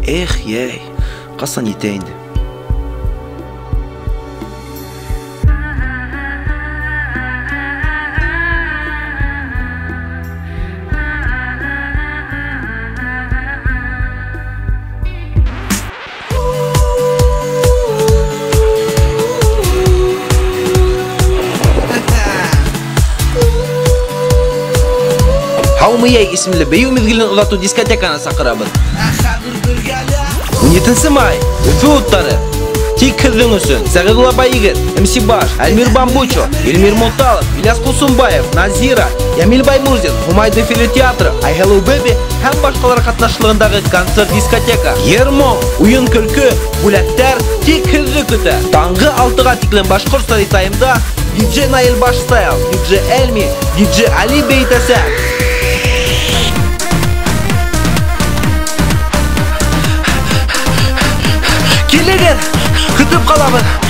Эх, йәй, ҡасан етә инде? Һаумы йәй исемле бейеү миҙгелен оҙатыу дискотекаһына саҡырабыҙ. 17 май, Өфө уттары. Тик һеҙҙең өсөн Сәғиҙулла Байегет, МС Баш, Әлмир Бамбучо, Эльмир Муталов, Ильяс Ҡусумбаев, Назира, Ямил Баймурзин, Һумай дефиле театры, I Hello Baby һәм башҡалар ҡатнашлығындағы концерт дискотека. Йыр-моң, уйын-көлкө, бүләктәр тик һеҙҙе көтә. Таңғы 6-ға тиклем Башҡорт Стари Таймда диджей Наил Башстайл, диджей Эльми, диджей Али бейетәсәк. Килегеҙ, көтөп ҡалабыҙ.